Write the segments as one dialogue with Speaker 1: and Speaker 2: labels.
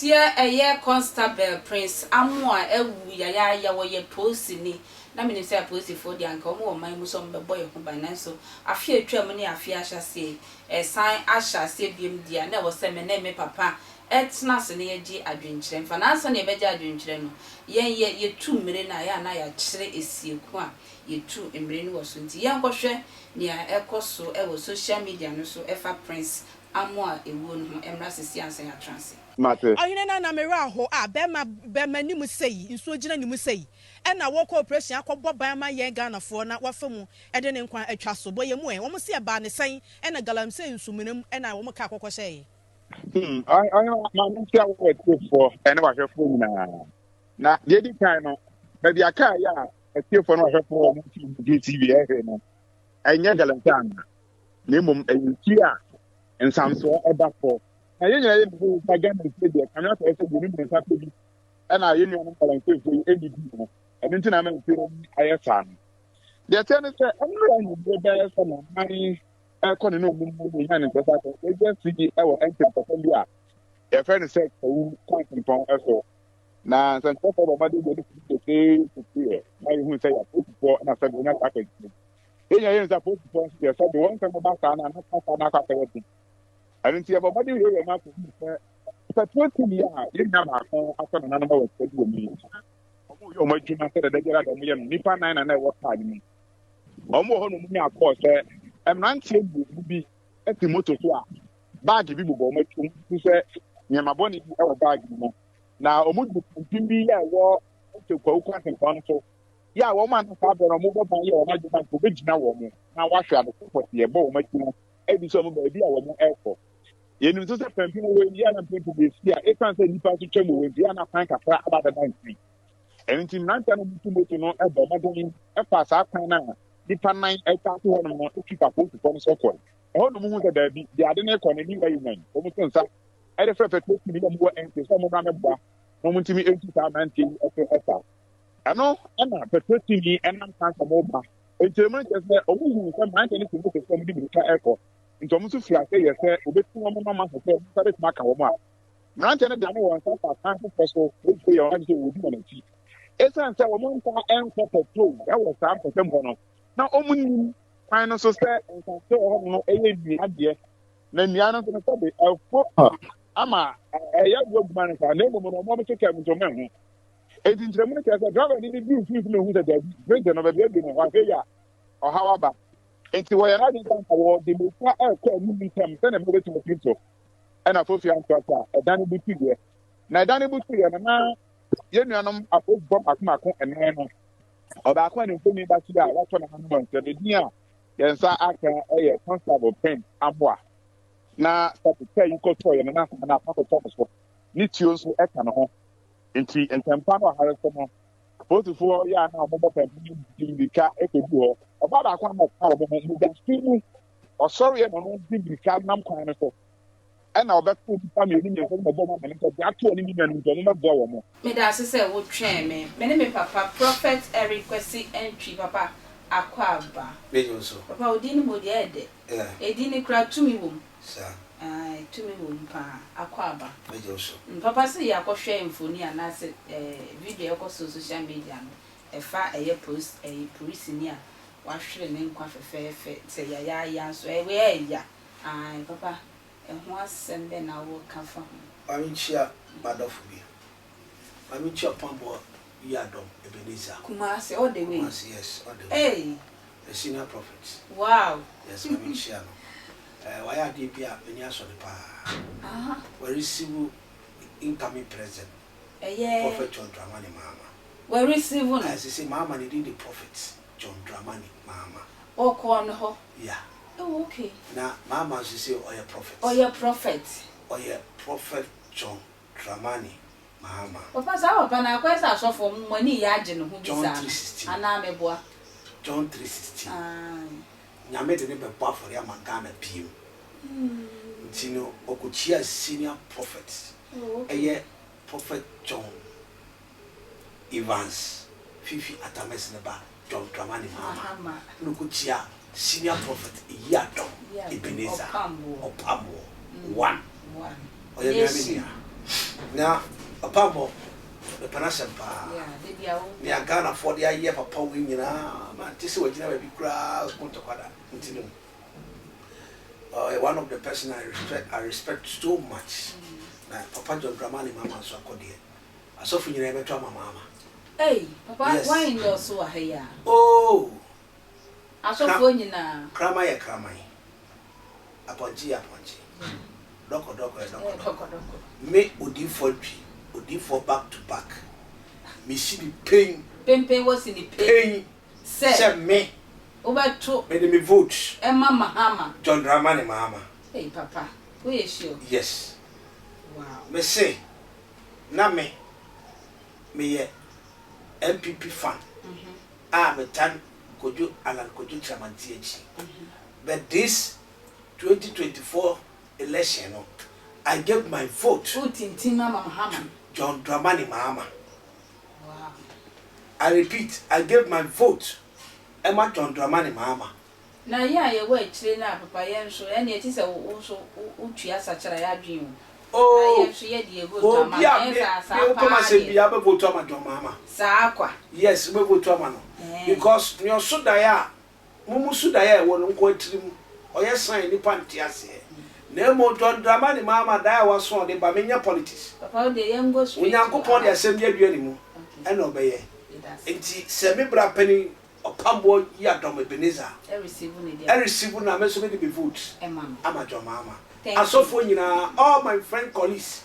Speaker 1: Aberanteɛ ɛyɛ Constabel Prince Amoah awu yayaaya, ɔyɛ polisini. Na menim sɛ apolisifoɔ deɛ anka wɔn wɔ man mu sɛ wɔbɛbɔ yɛn ho ban nanso afe a atwam ne afe ahyɛaseɛ yi ɛresan ahyɛ aseɛ biom deɛ a na ɛwɔ sɛ me ne me papa tena ase na yɛgye adwenkyerɛ mfa na ansa na yɛbɛgye adwenkyerɛ no yɛn yɛ yɛtu mmire no a ɛyɛ a na yɛakyerɛ esie ko a yɛtu mmire no wɔ so nti yɛnkɔhwɛ nea ɛkɔ so wɔ social media no so ɛfa Prince Amoah ewuo no ho mmra sisi ansa yɛatra ase.
Speaker 2: Mate.
Speaker 3: Ɔhene Nana me werɛ aho a bɛɛma bɛɛma nim sei nsuo gyina ne mu sei ɛna wɔkɔ operation akɔ bɔ ban ama yɛn Ghanafoɔ na wafa mu de ne nkwa atwa so bɔ yɛn mu ɛ wɔn se ɛbaa ne sɛn ɛna galamsey nsumena mu ɛna wɔn kaa kɔkɔ hyɛɛ.
Speaker 2: Hmm, ɔhene ma me nkyia wo atiefoɔ ne wahwɛfoɔ nyinaa. Na deɛ edi kan no, baabi a kaa yɛ a atiefoɔ ne wahwɛfoɔ wɔn ti GTV ɛhwɛ no, ɛnyɛ galamsey ana, na mmom ɛyɛ nsuo a nsamsoɔ ɛda fɔ. Na yɛn nyinaa yɛ nim sɛ Ghana nsuo deɛ, kame akɔyɛ sɛ deɛ ne mmiɛnsa pɛ bi ɛna yɛn nuanom galamseyfoɔ yi ɛnni bi no, ɛno nti na ama nsuo no ayɛ saa no. Deɛ ɛteɛ ne sɛ, ɛnora anwummerɛ bɛyɛ sɛ nanan ɛrekɔ ne nnommum mu na ɛnya ne nsa sɛ ɛgya si wɔ ɛnkyɛn papa bi a yɛfrɛ no sɛ Kawu kwantempɔn so. Na nsɛnkyerɛfoɔ bɔ mmɔden de ɛde kete kete na yɛhu sɛ yɛ apolisifoɔ na sɛ wɔnya saa akwankyerɛ. Yɛn nyinaa yɛhu sɛ apolisifoɔ nso deɛ sɛ de wɔn nsɛm ba saa na na kasa na akɔ akɔyɛ den. Ɛno nti yɛbɔ mmɔden yɛ yɛn akɔhu sɛ pɛtuo tumi a yɛn nua baako asɔ nananom wɔ sɛ bi wɔ mu yi. Wɔn yɛ wɔn adwuma sɛ dada biara da wɔn yɛ no nnipa nan na na ɛwɔ kaa no mu. Wɔn wɔ hɔ na wɔn nya kɔɔ sɛ mmeranteɛ mmienu bi te moto so a baage bi bobɔ wɔn akyi. Wɔn susu sɛ nneɛma bɔne bi wɔ baage no mu. Na wɔn du kampin bi a ɛwɔ Nkyekwawu kwantempɔn no so yɛ a wɔn a na saa berɛ no wɔbɔ ban yɛ wɔn adwuma nka wɔbɛgyina wɔn na wɔahwɛ ade pɔtee ɛbɔ wɔn akyi no adi sɛ wɔn baabi a wɔn rekɔ. Yɛnim nso sɛ pampim wɔ yi a na mpɛn pii esi a esiane sɛ nnipa nso twam wɔ hɔ nti, a na kwan kakra aba abɛda nkyɛn. Ɛno nti, mmeranteɛ no wɔtu moto no bɔ mmɔden fa saa kwan no a nnipa nan atwa ato hɔnom no twi fa apolisifoɔ no so kɔe. Ɛhɔ na wɔhu sɛ daabi, deɛ ade no rekɔ no, ani ayi wɔn. Wɔto nsa de frɛ petrol tumi a wɔwɔ NK sɛ wɔmmra mmɛboa na wɔntumi ntu saa mmeranteɛ yi so sa. Ɛno na petrol tumi nam kwan sɛ wɔreba. Nkyerɛmu no kyerɛ sɛ wɔhuu sɛ mmeranteɛ no tu moto sɛ wɔde mmirika rekɔ. Nti wɔn nso firi ase yɛ sɛ wɔbɛtu wɔn ma wɔahwɛ sɛ wɔn nsa bɛtumi aka wɔn a. Mmeranteɛ no dane wɔn nsa fa kwan foforɔ so de yɛ wɔn adwene sɛ wɔredi wɔn akyi. Esiane sɛ wɔn nsa nkɔ pɛtrol wɔ saa mpɔtam hɔ no, na wɔnnim kwan no so sɛ nsase wɔ hɔ no yɛ nnua deɛ, na nnua no nso no sɛbe ɛfo ama ɛyɛ aboa adwuma no saa, na mmom no wɔn nso kaa mu nti wɔn anhu. Enti nkyerɛmu no kyerɛ sɛ driver no de duu mfimfini na ohuu sɛ daabi, bridge no baabi adu no, wahwɛ yi a ɔhaw aba. Enti wɔyɛ n'adwene sɛ anka wɔde mmirika rekɔ anim ntɛm sɛnea ɛbɛyɛ wobetumi afi so. Ɛna Fofia ntoatoa a ɛdan no butuiɛ. Na ɛdan no butuiɛ no, na yɛn nuanom apolisifoɔ mmaako mmaako nnan no, ɔbaako a ne mfoni da so a wɔatɔ ne ho no nsɛm, ne din a yɛn nsa aka yɛ Constable Prince Amoah. Na sɛbe kaa yi kɔtɔeɛ no, na saa na akɔtɔ no so. Ne tuo nso ka ne ho. Enti ntɛmpa no ɔhare so no, apolisifoɔ yɛ a na wɔbɔ pɛmpɛn no de mmirika kɔduu hɔ. Ɔbaa baako a na ɔka wɔn ho, mogyasu mu, ɔsɔreeɛ na ɔno de mmirika nam kwan no so ɛna ɔbɛto nnipa mmienu mmiɛnsa bi na ɔbɔ wɔn amane sɛ deɛ ato ɔne ne nua no nti wɔmmɛboa wɔn.
Speaker 1: Medaase sɛ wo twɛn me. Me ne me papa Prophet Eric Kwasi Antwi papa Akwaaba.
Speaker 4: Me nso.
Speaker 1: Papa wo din no mu deɛ ɛyɛ dɛ.
Speaker 4: Yeah.
Speaker 1: Edin no koraa tumi wɔ mu.
Speaker 4: Saa.
Speaker 1: Ae tumi wɔ mu paa. Akwaaba.
Speaker 4: Mɛgye wo so.
Speaker 1: Papa sɛ yɛakɔ hwɛ mfoni anaasɛ eh video a ɛkɔ so social media no ɛfa ɛyɛ polis ɛyi polisini a wahwere ne nkwa fɛfɛɛfɛ sɛ yayaaya nso ɛɛ wei ɛɛya ae papa ɛho asɛm bɛn na wowɔ ka fa ho.
Speaker 4: Ma menkyia m'adɔfo bi. Ma menkyia Ɔpamboɔ Yiadom Ebenezer.
Speaker 1: Kumasi all the way.
Speaker 4: Kumasi yes all the way.
Speaker 1: Hey.
Speaker 4: The senior prophet.
Speaker 1: Wow.
Speaker 4: Yes ma menkyia no. Eh, wayɛ adeɛ bi a m'ani asɔ no paa.
Speaker 1: Aha.
Speaker 4: Wa receive incoming president.
Speaker 1: Ɛyɛ.
Speaker 4: Prophet John Dramani Mahama.
Speaker 1: Wa receive no.
Speaker 4: Eh, sese Mahama ne din de Prophet John Dramani Mahama.
Speaker 1: Ɔkɔɔ ne hɔ.
Speaker 4: Yeah.
Speaker 1: Oh okay.
Speaker 4: Na Mahama nso sese ɔyɛ prophet.
Speaker 1: Ɔyɛ prophet.
Speaker 4: Ɔyɛ Prophet John Dramani Mahama.
Speaker 1: Papa saa papa no akɔyɛ sɛ asɔfoɔ mo mo ani yɛ agye ne ho bi
Speaker 4: John
Speaker 1: saa no
Speaker 4: 3:16.
Speaker 1: anaa meboa?
Speaker 4: John 3:16.
Speaker 1: Ae.
Speaker 4: Nyame de no bɛbɔ afɔre ama Ghana biom. Nti no ɔkɔkyiaa senior prophet
Speaker 1: Oh okay.
Speaker 4: ɛyɛ Prophet John Evans Fifi Atta Mills ne ba John Dramani Mahama
Speaker 1: Mahama.
Speaker 4: ɛna ɔkɔkyiaa senior prophet Yiadom
Speaker 1: Yiadom
Speaker 4: Ebenezer
Speaker 1: Ɔpamboɔ.
Speaker 4: Ɔpamboɔ one.
Speaker 1: One.
Speaker 4: Ɔyɛ me ara me
Speaker 1: Nation.
Speaker 4: nua. Na Ɔpammɔ, mepɛ n'asɛm paa. Nea Ghanafoɔ de ayɛ papa wei nyinaa, mante sɛ wagyina baabi koraa ko ntɔkwa da. Nti no, ɔyɛ one of the person I respect, I respect so much. Na Papa John Dramani Mahama nso akɔ deɛ, asɔfo nyinaa yɛbɛto ama Mahama.
Speaker 1: Ei, papa,
Speaker 4: Yes.
Speaker 1: woan endorse wɔ ha yi a?
Speaker 4: Oh!
Speaker 1: Asɔfoɔ nyinaa.
Speaker 4: Kraman yɛ kraman, apɔnkye yɛ apɔnkye, dɔkɔdɔkɔ yɛ dɔkɔdɔkɔ. Me odiyifoɔ Antwi, odiyifoɔ back to back, mesi no pen.
Speaker 1: Penpen wasi no pen.
Speaker 4: Pen
Speaker 1: sɛ.
Speaker 4: Sɛ me.
Speaker 1: Wobɛto.
Speaker 4: Mede me vote.
Speaker 1: Ɛma Mahama.
Speaker 4: John Dramani Mahama.
Speaker 1: Ei papa, woyɛ sure?
Speaker 4: Yes.
Speaker 1: Wow.
Speaker 4: Mese na me meyɛ NPP fan a metan Kojo Allan Kojo Kyeremantse akyi but this 2024 election no I gave my vote
Speaker 1: Wo tintim ama Mahama.
Speaker 4: to John Dramani Mahama.
Speaker 1: Wow.
Speaker 4: I repeat, I gave my vote ɛma John Dramani Mahama.
Speaker 1: Na yɛn a yɛwɔ akyire no a papa yɛn nso ɛneɛ kyesɛ wo nso wo tua sakyera yɛadwene o. Na
Speaker 4: Oh,
Speaker 1: yɛn nso yɛde yɛ vote ama
Speaker 4: obi
Speaker 1: no
Speaker 4: a
Speaker 1: ɛnyɛ
Speaker 4: me
Speaker 1: saa
Speaker 4: me
Speaker 1: saa
Speaker 4: wopɛ
Speaker 1: paa
Speaker 4: m'asɛm
Speaker 1: deɛ.
Speaker 4: biara wobɛ vote ama John Mahama.
Speaker 1: Saa kwa.
Speaker 4: Yes, wobɛ vote ama no
Speaker 1: Ɛɛn.
Speaker 4: because nea ɔso daeɛ a mo mo su daeɛ a ɛwɔ no nkoa tirim ɔyɛ sign nnipa nte aseɛ na mmom John Dramani Mahama daeɛ a waso a ɔde ba menyɛ politics.
Speaker 1: Papa wo deɛ yɛn go straight to
Speaker 4: Onyankopɔn de
Speaker 1: our.
Speaker 4: asɛm bi adua ne mu
Speaker 1: Okay.
Speaker 4: ɛna ɔbɛyɛ.
Speaker 1: Yɛda ase.
Speaker 4: Nti sɛ me bra panin Ɔpamboɔ Yiadom Ebenezer
Speaker 1: Ɛreceive ne deɛ.
Speaker 4: ɛreceive no a me nso mede me vote
Speaker 1: Ɛma no.
Speaker 4: ama John Mahama.
Speaker 1: Thank you.
Speaker 4: Asɔfoɔ nyinaa, all my friend colleagues,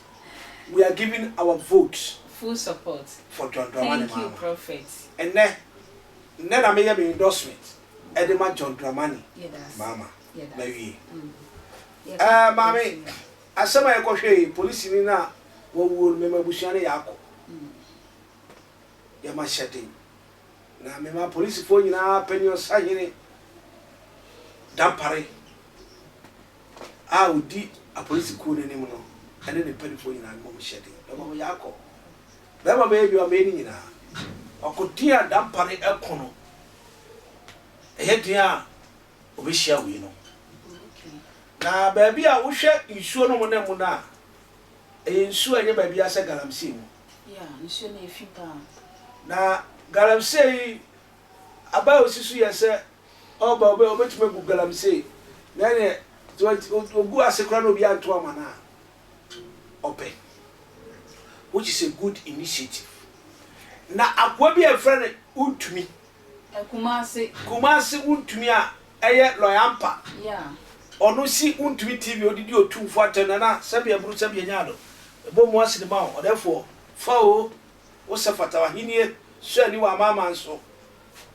Speaker 4: we are giving our vote
Speaker 1: Full support.
Speaker 4: for John Dramani
Speaker 1: Thank you
Speaker 4: Mahama.
Speaker 1: prophet.
Speaker 4: Ɛnnɛ, nnɛ na meyɛ me endorsement ɛde ma John Dramani
Speaker 1: Yɛda ase.
Speaker 4: Mahama.
Speaker 1: Yɛda ase.
Speaker 4: Mawie.
Speaker 1: Yɛka
Speaker 4: Ɛɛ maame,
Speaker 1: polisi no.
Speaker 4: asɛm a yɛkɔhwɛɛ yi, polisini no a wawuo no, mema abusua no yɛ akɔ. Yɛma hyɛden. Na mema apolisifoɔ nyinaa panin Ɔsahene Dampare a ɔdi apolisikuo no anim no ne ne mpanimfoɔ nyinaa mema wɔn hyɛden. Mema wɔn yaakɔ. Bɛrima bɛyɛ adwuma bɛyɛ ne nyinaa. Ɔko den a Dampare ɛko no, ɛyɛ den a ɔbɛhyia wei no. Na baabi a wohwɛ nsuo no wɔnam mu no a, ɛyɛ nsuo a ɛnyɛ baabiara sɛ galamsey mu.
Speaker 1: Yeah, nsuo no yɛ fi paa.
Speaker 4: Na galamsey yi aba a osi so yɛ sɛ ɔba ɔbɛ ɔbɛtumi agu galamsey na ɛneɛ sɛ ɔgu ase koraa na obi anto ama no a ɔpɛ which is a good initiative. Na akoa bi a yɛfrɛ no Wontumi.
Speaker 1: Kumasi.
Speaker 4: Kumasi Wontumi a ɛyɛ lɔya ampa.
Speaker 1: Yeah.
Speaker 4: Ɔno si Wontumi TV odidi otumfo atɛm nana sɛbi aburu sɛbi anya ado. Mebɔ mu ase de ma wo ɔdɛfoɔ fa oo wo sɛ fata w'ahennie sɔ ani wɔ amanaman so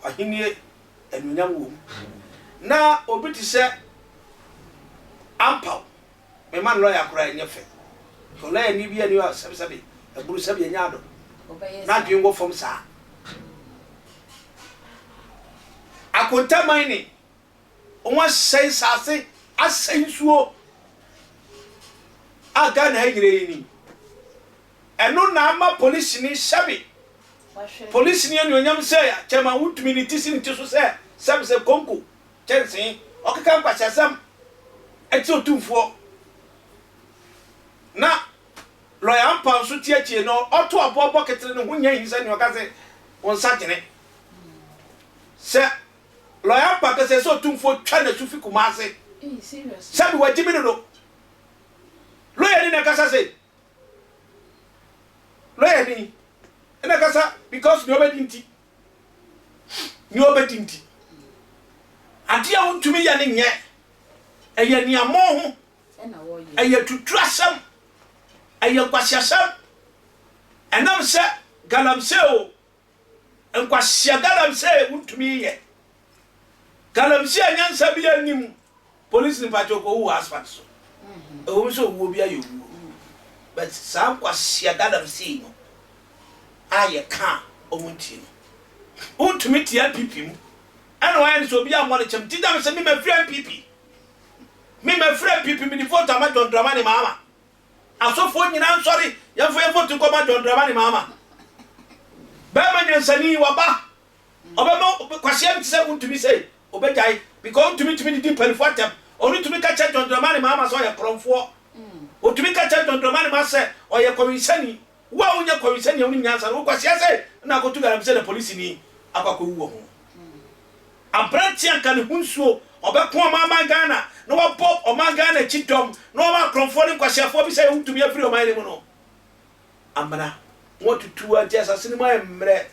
Speaker 4: w'ahennie anuonyam wɔ mu na obi te sɛ Ampaw mema no lɔya koraa ɛnyɛ fɛ because lɔya ni bi ani hɔ a sɛbi sɛbi aburu sɛbi anya ado n'adwene wɔ fam saa Akonta mining Wɔasɛe nsase, asɛe nsuo a Ghana ha nyinaa yɛnim. Ɛno na ama polisini sɛbe, polisini anuonyam sɛ kyɛma wontumi ne ti si ne ti so sɛ sɛbe sɛ konko kyɛnsee, ɔkeka nkwaseasɛm ɛte otumfoɔ. Na lɔya Ampaw nso te akyire no ɔto aboɔ bɔ ketere ne ho nyɛ hi sɛ nea ɔka sɛ wo nsa gyene sɛ Lɔya Mpa kɛsɛ sɛ otumfoɔ twa n'asu fi Kumase. Sɛbi wagye me dodo. Lɔya ni na ɛkasa sei. Lɔya ni na ɛkasa because nea ɔbɛdi nti. Nea ɔbɛdi nti. Adeɛ a wontumi yɛ no nyɛ. Ɛyɛ aniammɔn ho. Ɛyɛ tuturasɛm. Ɛyɛ nkwaseasɛm. Ɛnam sɛ galamsey o, Nkwasea galamsey wontumi nyɛ. Galamsey a nyansa biara nni mu. Police ni mpakyɛw kɔwu wɔ asphalt so. Ɛwom sɛ owuo biara yɛ owuo but saa nkwasea galamsey no a yɛka a ɔmo ntie no. Wontumi te NPP mu ɛna wayɛ no sɛ obiara mmɔ no kyɛm nti gya me sɛ me mafiri NPP. Me mafiri NPP mede vote ama John Dramani Mahama. Asɔfoɔ nyinaa nsɔre, yɛmfa yɛn vote nkɔma John Dramani Mahama. Bɛɛma nyansani, waba. Ɔbɛma kwasea bi te sɛ wontumi sei, ɔbɛgyae. Because wontumi tumi didi mpanimfoɔ atɛm. Ɔno tumi ka kyerɛ John Dramani Mahama sɛ ɔyɛ korɔmfoɔ. Otumi ka kyerɛ John Dramani Mahama sɛ ɔyɛ kɔwensani. Wo a wonyɛ kɔwensani a wonim nyansa no, wo kwasea sɛ na akɔtu galamsey na polisini akɔ akɔwu wɔ ho. Aberanteɛ anka ne ho nsuo, ɔbɛko ɔman aman Ghana na wabɔ ɔman Ghana akyi dɔm na wama akorɔmfoɔ ne nkwaseafoɔ bi sɛ wontumi afiri ɔman no mu no amena na watutu agye asase no mu ayɛ mmerɛ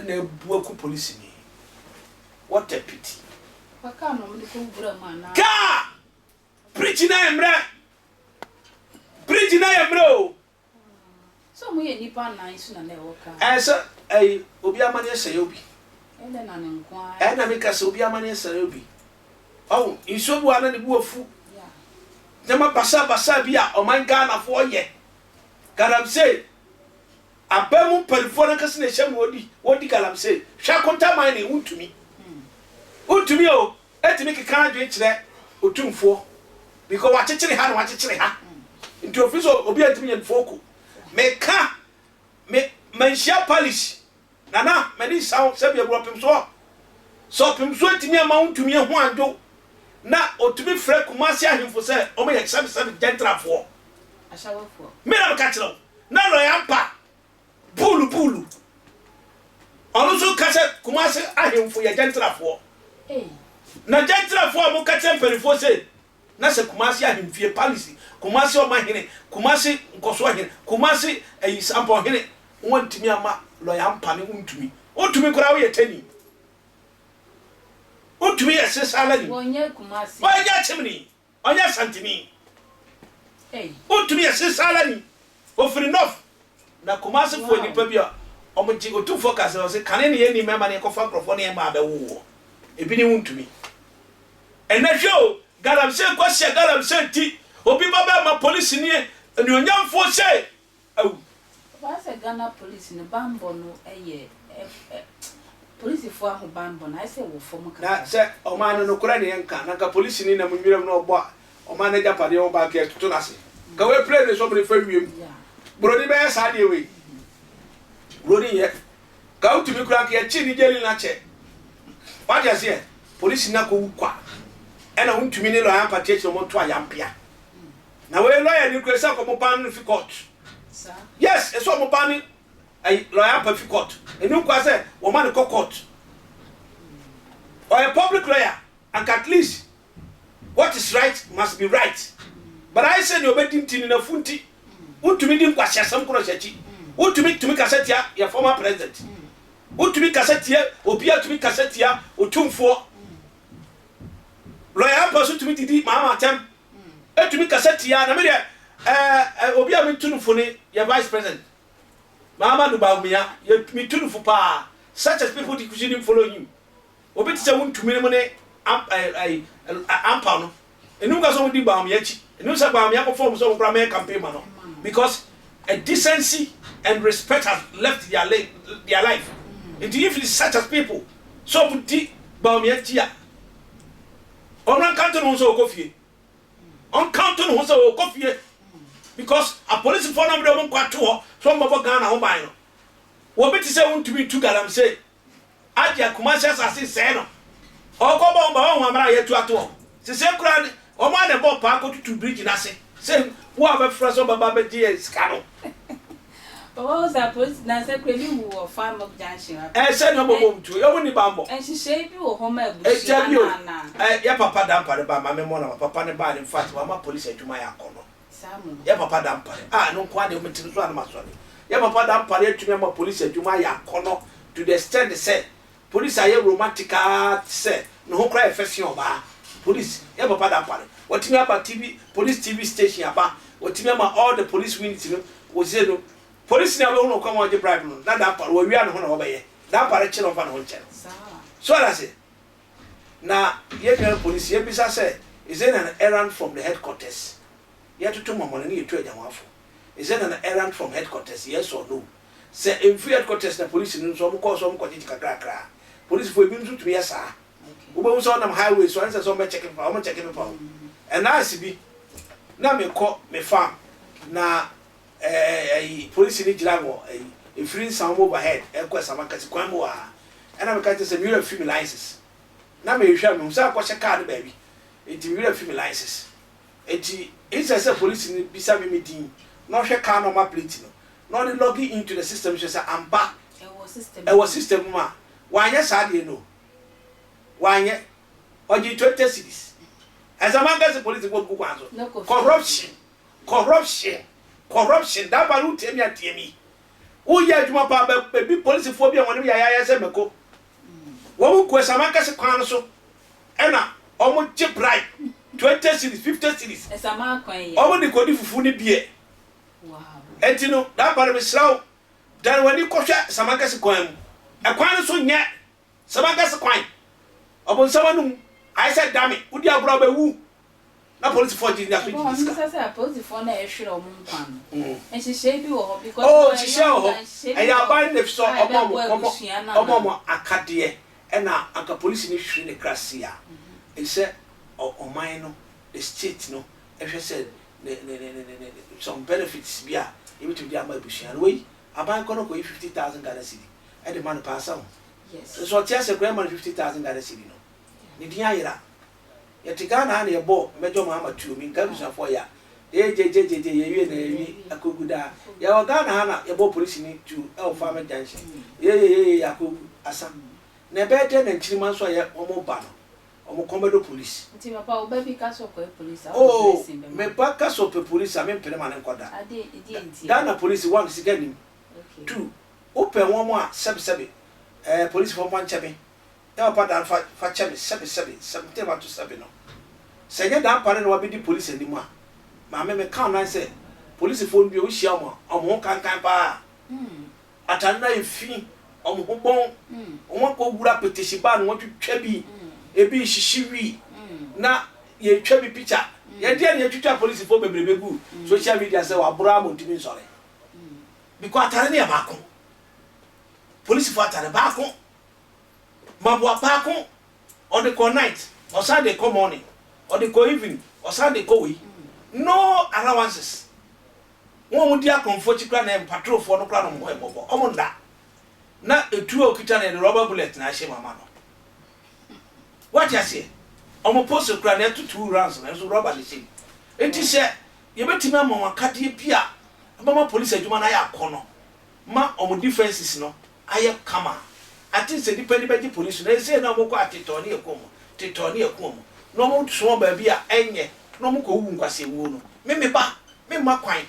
Speaker 4: na abu aku polisini. What a pity. Kaa! Bridge no ayɛ mmerɛ. Bridge no ayɛ mmerɛ o.
Speaker 1: Sɛ ɔmo yɛ nnipa nnan so na na ɛwɔ kaa.
Speaker 4: Ɛɛ sɛ ɛyi obi amaneɛ sɛe obi.
Speaker 1: Ɛdɛ na ne nko ara.
Speaker 4: Ɛɛ na meka sɛ obi amaneɛ sɛe obi. Ɔho nsuo bi wɔ ha na ne bo afu. Nneɛma basaa basaa bi a ɔman Ghanafoɔ yɛ. Galamsey. Aban mu mpaninfoɔ no ankasa na ɛhyɛ mu wɔdi wɔdi galamsey. Hwɛ akonta mining wontumi. Wontumi o. Ɛtumi keka adwene kyerɛ otumfoɔ because wakyekyere ha na wakyekyere ha nti ofiri sɛ obi antumi nyɛ no foku. Meka me manhyia parish nana m'ani nsa wo sɛbi abu ɔpemsoɔ sɛ ɔpemsoɔ atumi ama wo ntumi ahu adwo na otumi frɛ Kumasi ahemfo sɛ wɔn yɛ sɛbi sɛbi gɛntrafoɔ me na meka kyerɛ wo na lɔya mpa Buulu buulu. Ɔno nso ka sɛ Kumase ahemfo yɛ gyɛntrafoɔ. Na gyɛntrafoɔ a moka kyerɛ mpanimfoɔ se, na sɛ Kumase ahemfie, palace, Kumase ɔmahene, Kumase nkɔsoɔhene, Kumase ayi sampɔnhene, wɔantumi amma lɔya ampa ne wontumi. Wontumi koraa woyɛ tani. Wontumi yɛ sesalani.
Speaker 1: Wɔnyɛ Kumase.
Speaker 4: Wɔnyɛ akyemni. Ɔnyɛ Asanteni. Wontumi yɛ Sesaalani. Ofiri North. Na Kumasi foɔ nnipa bi a wɔn gye Otumfoɔ ka sɛ ɔse kane ne yɛnni mmarima ne yɛkɔfa nkorɔfoɔ ne yɛn mmaa bɛwo woɔ. Ebi ne wontumi. Ɛnɛ hwɛ o, galamsey kwasia galamsey nti obi ba bɛma polisini anuonyamfoɔ sei awu.
Speaker 1: Ɔbaa sɛ Ghana police no banbɔ no yɛ ɛ polisifoɔ ahobanbɔ no ayɛ sɛ ɛwɔ fam
Speaker 4: Na
Speaker 1: kakra.
Speaker 4: sɛ ɔman no nokorɛ ne yɛnka na nka polisini nam nwiram na ɔbɔ ɔman no agyapadeɛ ho ban nka yɛtoto no ase. Nka wei plane ne so ɔmo de fa wiem. Buroni bɛyɛ saa adeɛ wei? Buroni nyɛ. Nka wotumi koraa nka yɛkyee ne gyeli no akyɛ. Wate aseɛ? Polisini akɔwu kwa. Ɛna wontumi ne lɔya mpate akyire ɔmo nto ayampea. Na wei lawyer ni kura sɛ ɔmo ban no fi court. Yes, ɛsɛ ɔmo ban no ɛyi lawyer ampa fi court. Ɛnu nkwa sɛ wɔn ma no kɔ court. Ɔyɛ public lawyer anka at least what is right must be right. But ayɛ sɛ nea ɔbɛdi nti ne nafu nti wontumi di nkwaseasɛm korɔ hyɛ akyi. Wontumi tumi kasa tia yɛ former president. Wontumi kasa tia obiara tumi kasa tia otumfoɔ. Lawyer ampa so tumi didi maama atɛm. Etumi kasa tia na me deɛ ɛɛ obi a metu no fo ne yɛ vice president Mahamadou Bawumia yɛ metu no fo paa such as people shouldn't follow him obi te sɛ wontumi no mu ne ɛɛ ampaw no enum ka sɛ wɔn di Bawumia akyi enum sɛ Bawumia kɔ fɔm sɛ wɔn kora mɛyɛ campaign ma no because a decency and respect has left their, their life nti if it's such as people sɛ wɔn di Bawumia akyi a Ɔno nkanto ne ho sɛ ɔkɔ fie. Ɔnkanto ne ho sɛ ɔkɔ fie because apolisifoɔ no de wɔn nkwa to hɔ sɛ wɔn bɛbɔ Ghana ho ban no. Wɔbi te sɛ wontumi ntu galamsey agye Kumasi asase sɛɛ no. Ɔkɔ bɔ ho ban wɔn amena a yɛatu ato hɔ. Sese koraa wɔn a na ɛbɔ paa kɔtutu bridge no ase sɛ wo a bɛfrɛ sɛ ɔbɛba bɛgye yɛn sika no.
Speaker 1: Papa wo sɛ apolisi na sɛ kura bi wu wɔ Fan Milk Junction ha.
Speaker 4: Ɛɛ sɛ nea ɔbɔ bom tuo yɛ ɔmo nni banbɔ.
Speaker 1: Nhyehyɛe bi wɔ hɔ ma abusua no anaa?
Speaker 4: Ɛɛ yɛ papa Dampare ba maame mmɔ na papa ne baa no infact wama polisi adwuma ayɛ akɔnɔ.
Speaker 1: Saa mu no.
Speaker 4: Yɛ papa Dampare ah ɛno nko ara deɛ mete no so a na masɔre. Yɛ papa Dampare atumi ama polisi adwuma ayɛ akɔnɔ to the extent sɛ Police ayɛ romantic aa tesɛ ne ho koraa yɛ fɛ sen ɔbaa. Police yɛ papa dampare. Watumi aba TV police TV station aba. Watumi ama all the police unit no wɔsese no. Police ni a wobɛhu no ɔkwan mu a ɔgye bribe no na dampare wawia ne ho na wabɛyɛ. Dampare kye no ɔmfa ne ho nkyɛ no. So ate ase? Na yɛn nua no police yɛbisa sɛ is it an errand from the headquarters? Yɛtoto mɔmɔne ne yɛtu agyanwafo. Is it an errand from headquarters? Yes or no? Sɛ emfiri headquarters na polisi no nso wɔn kɔɔ so wɔn kɔgyegye kakrakra a, polisifoɔ ebinom nso tumi yɛ saa. Wobɛhu sɛ wɔnam highway so a, ɛnsɛ sɛ wɔn bɛ kyɛke pepa, wɔn kyɛke pepa o. Ɛnaase bi, na mekɔ me farm na ɛɛ ɛyi polisi no gyina wɔ ɛyi efiri nsa wɔn overhead ɛkɔ Asamankɛse kwan mu wɔ ha. Ɛna meka kyerɛ sɛ me werɛ afi me license. Na mehwehwɛ a mehu sɛ akɔhyɛ car no baabi, nti me werɛ afi me license. Enti instead sɛ polisi no bisa me me din na ɔhwɛ car number plate no na ɔde log into the system hwɛ sɛ ampa ɛwɔ system no mu a, wanyɛ saa deɛ no. Wanyɛ. Ɔgyee 20 cedis. Ɛsɛ manka sɛ polisifoɔ gu kwan so. Corruption. Corruption. Corruption. That one wotie me a tie me. Woyɛ adwuma paa bɛ ebi polisifoɔ bi a wɔn anim yayaaya sɛ mako. Wɔn gu Asamankɛse kwan no so ɛna wɔn gye bribe 20 cedis, 50 cedis. Wɔn de kɔdi fufu ne beer. Enti no that part mesrɛ wo dane w'ani kɔhwɛ Asamankɛse kwan mu. Ɛkwan no so nyɛ Asamankɛse kwan. Ɔbonsam anum ayɛ sɛ dame wodi agorɔ a wobɛwu. Na polisifoɔ gye nya so
Speaker 1: gyidi
Speaker 4: sika.
Speaker 1: Ɛbɔ sɛ apolisifoɔ no a ɛhwere wɔn nkwa no, nhyehyɛe bi wɔ hɔ because
Speaker 4: Oh, nhyehyɛe wɔ hɔ. Ɛyɛ aban na efisɛ ɔma wɔn ɔma ɔma wɔn akadeɛ ɛna anka polisi no hwere ne kra sei a, ɛsɛ ɔman no, the state no ɛhwɛ sɛ ne ne ne ne ne some benefits bi a yɛbɛtumi de ama abusua no. Wei aban kɔ no kɔyi 50,000 Ghana cedi ɛde ma no paa sa ho. Nso ɔte ase koraa ɛma no 50,000 Ghana cedi no, ne din ayera. Yɛte Ghana ha na yɛbɔ Major Mahama tuo, menka abusuafoɔ ya, ee gyegyegyegye yɛwie na yɛwie akogu daa. Yɛwɔ Ghana ha na yɛbɔ polisini tuo ɛwɔ Farmer Junction, yeyeyeye akogu asa. Na ɛbɛyɛ dɛn na nkyirimma nso a yɛ wɔn ba no, wɔn kɔn bɛdɔ polisi?
Speaker 1: Nti papa wo ba bi ka sɛ ɔkɔyɛ polisi a wode
Speaker 4: Oh,
Speaker 1: blessing bɛma
Speaker 4: me
Speaker 1: no?
Speaker 4: ba ka sɛ ɔpɛ polisi a mempene ma no nkɔ da.
Speaker 1: Ade, ɛdeɛn ntia?
Speaker 4: Ghana polisi, one, sika nnim,
Speaker 1: Okay.
Speaker 4: two, wopɛ wɔn a sɛbesɛbe, ɛɛ polisifoɔ mfa nkyɛ me, Na papa dan fa fa kyɛ me sɛbe sɛbe sɛ mete mato sɛbe no sɛ ɛnyɛ dan pa no na wabɛdi polisi anim a maame me ka nan sɛ polisifoɔ no bi a wohyia wɔn a wɔn ho kankan paa atade no ayɛ fi wɔn ho bɔn wɔn akɔ wura petehye baa no wɔatwitwa bi ebi rehyehye wi na yɛtwa bi pikya yɛdeɛ na yɛtwitwa polisifoɔ bebrebe gu social media sɛ waboro ama ɔntumi nsɔre because atade no yɛ baako polisifoɔ atade baako Maboa paako, ɔde kɔ night, ɔsan de kɔ morning, ɔde kɔ evening, ɔsan de kɔ wei. No allowances. Wɔn a wɔdi akorɔmfoɔ akyi koraa na patrolfoɔ no koraa na wɔn ho yɛ mmɔbɔ. Wɔn nna. Na etuo a okita no yɛde rubber bullet na ahyɛ mu ama no. Wate aseɛ? Wɔn pistol koraa na ɛto two rounds no nso rubber na ɛhyɛ mu. Enti sɛ yɛbɛtumi ama wɔn akadeɛ bi a ɛbɛma polisi adwuma no ayɛ akɔnnɔ ma wɔn defences no ayɛ kama a, I think sɛ nipa ani bɛgye police no, ɛnsei na wɔkɔ a tetɔɔ ne yɛku wɔn, tetɔɔ ne yɛku wɔn, na wɔn soɔ baabi a ɛnyɛ na wɔn kɔ wuwu nkwasea wuo no, me me ba, me mma kwan,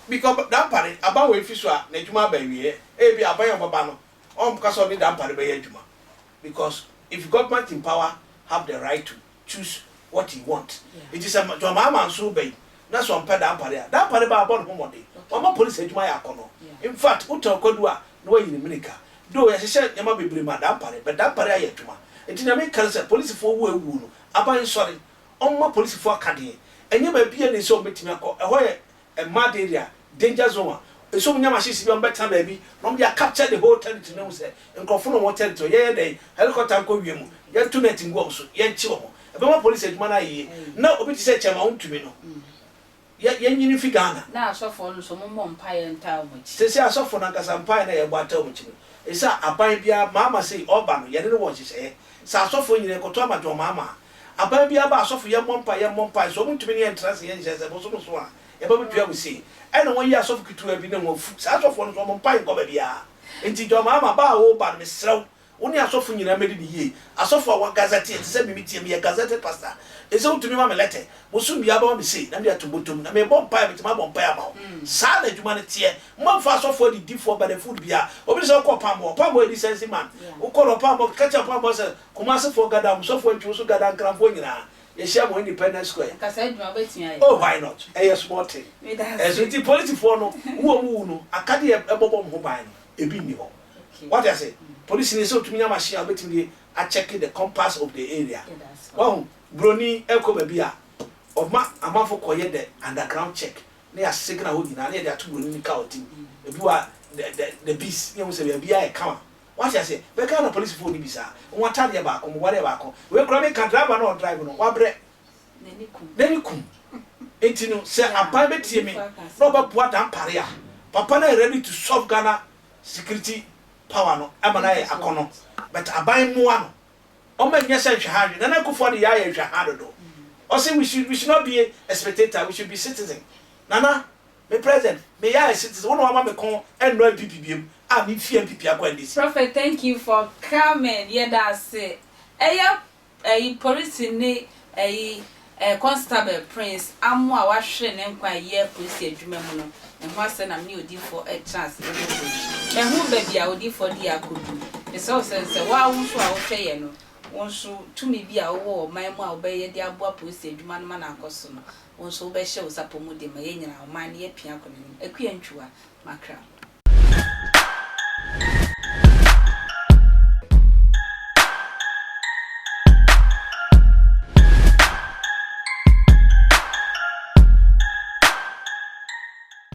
Speaker 4: because Dampare, aban wei fi so a n'adwuma aba awieɛ, ebia aban a ɔbɛba no, ɔnka sɛ ɔne Dampare bɛyɛ adwuma, because if government in power have the right to choose what he want nti sɛ John Mahama nso reba yi na sɛ ɔmpɛ Dampare a, Dampare ba abɔ ne ho mmɔden, wama polisi adwuma ayɛ akɔnnɔ, infact wotɔn kwadu a na wayi ne mirika, though yɛhyehyɛ nneɛma bebree ma Dampare but Dampare ayɛ adwuma nti nea meka ne sɛ polisifoɔ wu a awuo no aban nsɔre ɔmma polisifoɔ akadeɛ, ɛnyɛ baabi a na ɛsɛ wɔbɛtumi akɔ, ɛhɔ yɛ A mad area, danger zone a ɛsɛ wɔn nya machines bi a wɔn bɛtena baabi na wɔn de a capture the whole territory na ehu sɛ nkorɔfo no wɔn territory yɛyɛ dɛn helicopter nkɔ wiem yɛnto net ngu wɔn so yɛnkye wɔn ɛbɛma police adwuma no ayɛ yie na obi te sɛ chairman wontumi no yɛ yɛnyini mfi Ghana.
Speaker 1: Na asɔfoɔ no nso mommɔ mpaeɛ ntaa wɔn akyi.
Speaker 4: Seesei asɔfo no ankasa mpae no a yɛbɔ ataa wɔn akyi no ɛsɛ aban biara Mahama sei ɔreba no yɛne no wɔ nhyehyɛeɛ sɛ asɔfoɔ nyinaa yɛkɔto ama John Mahama a Aban biara ba asɔfo yɛ mmɔ mpae yɛ mmɔ mpae sɛ ɔmo ntumi ne yɛn ntra ase yɛ nhyɛ sɛ bosom so a yɛba bɛtua mo sei ɛna wɔn yi asɔfo ketewa bi ne wɔn afu saa asɔfoɔ no nso ɔmo mpae nkɔ baabiara nti John Mahama ba a woba no mesrɛ wo wo ne asɔfo nyinaa mɛdi no yie asɔfo a wɔn gazette ɛte sɛ me metie meyɛ gazetted pastor ɛsɛ wotumi ma me lɛtɛ bosom biara bɛma me sei na mede ato bɔtɔm na mebɔ mpae metumi abɔ mpae ama wo saa na adwuma no teɛ mma mfa asɔfo adidifoɔ bɛdɛ food biara obi sɛ wokɔ ɔpamboɔ ɔpamboɔ yɛ decency man wokɔ no ɔpamboɔ ka kyerɛ ɔpamboɔ sɛ Kumasi foɔ gada, Amusɔfoɔ Antwi so gada, Nkranfoɔ nyinaa yɛhyia mo Independence Square.
Speaker 1: Nka saa adwuma wobɛtumi ayɛ
Speaker 4: Oh
Speaker 1: paa.
Speaker 4: why not? Ɛyɛ small thing.
Speaker 1: Meda
Speaker 4: Ɛso
Speaker 1: ase.
Speaker 4: nti polisifoɔ no wu a wɔwu no akadeɛ a ɛbɔbɔ wɔn ho ban no ebi nni hɔ.
Speaker 1: Okay.
Speaker 4: Wate ase? Polisini sɛ ɔtumi nya machine a ɔbɛtumi de akyɛke the compass of the area.
Speaker 1: Yɛda ase papa.
Speaker 4: Wahu? Buroni ɛkɔ baabi a ɔma amanfo kɔyɛ the underground check na yɛasegna hɔ nyinaa na yɛde ato buroni no car ɔte mu. Ebi wɔ a the the the beast na yɛhu sɛ baabiara yɛ kama. Wate aseɛ? Bɛ Ghana polisifoɔ nni bi saa. Wɔn atadeɛ baako, wɔn wadeɛ baako. Wei koraa meka driver no a ɔdrive no, wabrɛ. N'ani kum. Nti no, sɛ aban bɛtie me na ɔbɛboa Dampare a, papa no ayɛ ready to solve Ghana security power no ama no ayɛ akɔnɔ. But aban mmoa no. Ɔmma ɛnyɛ sɛ nhwɛha nhwɛ. Nana Akufo-Addo yɛ ayɛ nhwɛha dodo. Ɔse we should we should not be a spectator, we should be citizen. Nana, me president, me yɛ a citizen, wo na wama me kɔn ɛnnɔ NPP biom a me fi NPP akɔ NDC.
Speaker 1: Prophet thank you for coming yɛda ase ɛyɛ ɛyi polisi ne ɛyi ɛɛ constable prince amo a wahwere ne nkwa ɛyɛ polisi adwuma mu no ne ho asɛ na mene odiifoɔ ɛtena ase ɛbɔ yi mahu baabi a odiifoɔ de yɛ akɔdu mesrɛ wo sɛ sɛ woa wo nso a wohwɛ yɛ no wo nso tumi bi a wowɔ ɔman mu a wobɛyɛ de aboa polisi adwuma no ma no akɔ so no, wo nso wobɛhyɛ wo sapɔ mu den ma yɛn nyinaa ɔman no yɛapia akɔ n'anim. Akua Ntwiwa, Makra.